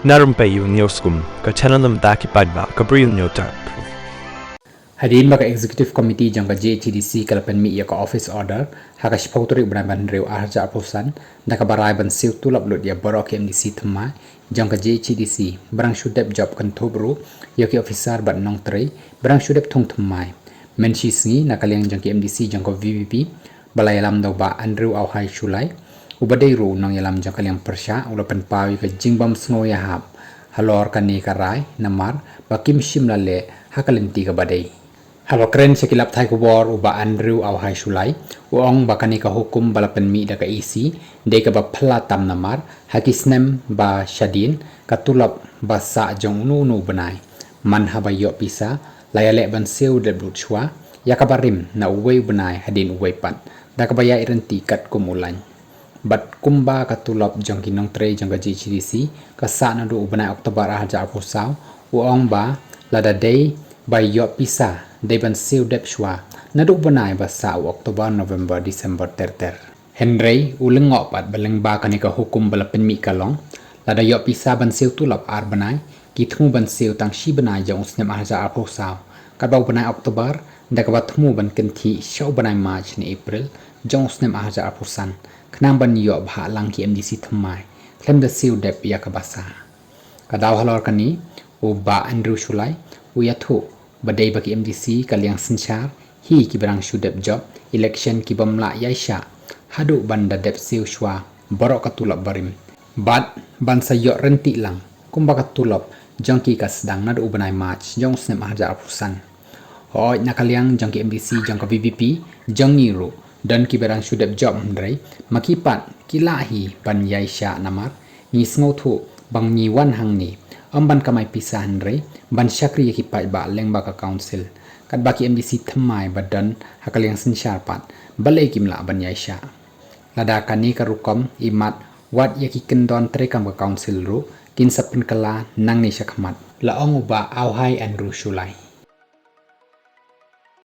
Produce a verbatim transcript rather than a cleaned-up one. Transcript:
Na rympei ïa u News Kum, ka channel na bynta ki paidbah ka Bri U News Tap. Hadien ba ka Executive Committee jong ka J H A D C ka la pynmih ïa ka Office Order ha ka shiphew tarik u bnai ba hynriew arhajar arphew san, da kaba rai ban siew tulop lut ïa baroh ki M D C thymmai jong ka J H A D C, ba dang shu dep jop, kynthup ruh ïa ki officer bad nongtrei ba dang shu dep thung thymmai. Mynshisngi, na ka liang jong ki M D C jong ka V P P, ba la ïalam da u Bah Andrew Auhai Shullai, uba dei ruh u nongïalam jong ka liang pyrshah, u la pynpaw ïa ka jingbym sngewïahap halor kane ka rai, namar ba kim shym la leh ha ka lynti kaba dei. Haba kren sha ki lad pathai khubor, u Bah Andrew Auhai Shullai u ong ba kane ka hukum ba la pynmih da ka E C dei kaba phylla tam, namar ha ki snem ba shadien, ka tulop ba sah jong uno uno u bnai, man haba ïoh pisa, la ïaleh ban siew dep lut shuwa ïa kaba rim na uwei u bnai hadien uwei pat, da kaba ïaid ryntih katkum u lain. Bad kumba ka tulop jong ki nongtrei jong ka J H A D C ka sah naduh u bnai October arhajar arphew saw, u ong ba lada dei ba ïoh pisa, dei ban siew dep shuwa naduh u bnai ba sah, u October, November, December ter ter. Hynrei u lyngngoh pat ba lyngba kane ka hukum ba la pynmih ka long, lada ïoh pisa ban siew tulop ar bnai, ki thmu ban siew tang shi bnai jong u snem arhajar arphew saw, katba u bnai October, da kaba thmu ban kynthih sha u bnai March ne April jong u snem arhajar arphew san, khnang ban ïoh bha lang ki M D C thymmai khlem da siew dep ïa kaba sah. Ka daw halor kane, u Bah Andrew Shullai u ïathuh ba dei ba ki M D C ka liang synshar hi kiba dang shu dep jop election, kibym lah ïaishah haduh ban da dep siew shuwa baroh ka tulop barim, bad ban sa ïoh ryntih lang kumba ka tulop jong ki ka sdang naduh u bnai March jong u snem arhajar arphew san. Hooid, na ka liang jong ki M D C jong ka V P P jong ngi ruh, don kiba dang shu dep jop, hynrei ma ki pat ki lah hi ban ïaishah, namar ngi sngewthuh ba ngi wan hangne ym ban kamai pisa, hynrei ban shakri ïa ki paidbah lyngba ka Council, katba ki M D C thymmai ba don ha ka liang synshar pat balei kim lah ban ïaishah. Lada kane ka rukom i mad, wat ïa ki kyndon treikam ka Council ruh kin sa pynkylla nangne shakhmat, la ong u Bah Auhai Andrew Shullai.